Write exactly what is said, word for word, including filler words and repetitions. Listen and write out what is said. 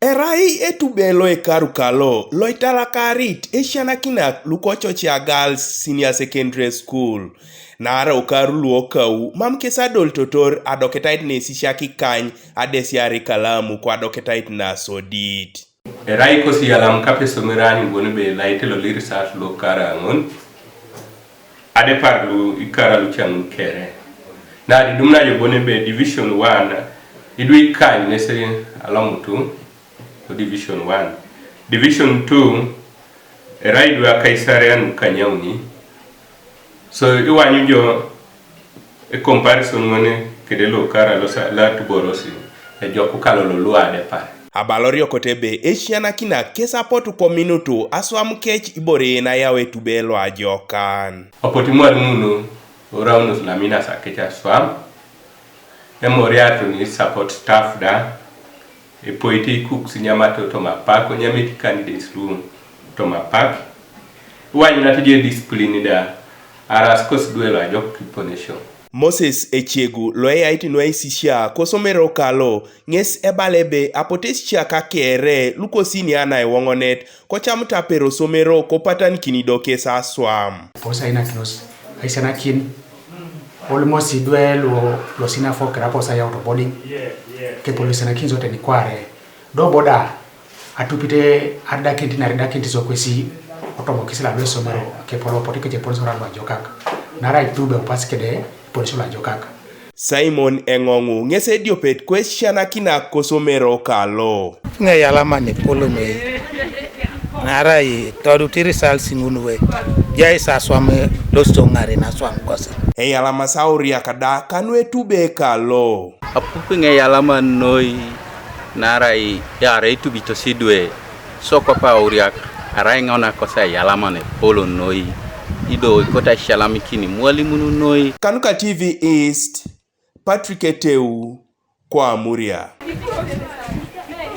Erai etube lo ekaru kalo lo italakarit esianakinak lukochochia Girls Senior Secondary School. Naarai okaru luokau mam kes adolitotor adoketait nesisiak ikany adesiar ikalamu ko adoketait nasodit. Erai kosi yalam kape somerani bone be laite lo lirisat lo kara angon. Adepar lu ikara lu chang kere. Na didum na jo bone be division one. Idwe ikany nese alomutu lo division one. Division two. Erai idwe akaisare anu kanyauni. So iwanyu jo e comparison ŋone kede lo kara lo sa la tuborosi. Ejo kukalo lo luade pare. Abalorio kotebe esianakinak kes apotu kominutu aswam kec ibore yen ayau etube lo ajokan. Opoti mwalimu nu oraunos laminas akec aswam. Emoriatu ni support staff da. Epoiti kuks nyamato tomapak onyamiti candidates lu tomapak. Wanyinat je discipline da. Aras kos duelo ajok kiponesho. Moses Echegu lo eyait nuaisisia kosomero kalo ŋes ebala ebe apotu esisiak akere lukosini ana ewoŋonet kocamut aperosomero kopatanikini do kes aswam. Posa inakinos aisanakin olmosi dwe lo lo sinafo kera posa ya autoboarding ke polisi na kinzo teni kware do boda atupite ardakinti na ardakinti so kwesi otomo kisila lo somero ke polo poti ke polo sora lo jokak nara itube opasi kede polisi lo jokak. Simon Eŋoŋu ŋes ediopet kwesianakinak kosomero kalo. Ŋe yalama ne polo noi. Narai todut irisal siŋun we. Jai saswam losto ŋare naswam kosi. Eyalamasa auriak da kanu etube kalo. Apupi ŋe yalama noi. Narai yara itubitos idwe. Sokopa auriak arai ŋona kosa yalama ne polo noi. Ido ikota ishalamikini mwalimun noi. Kanuka T V East, Patrick Eteu, Kwamuria.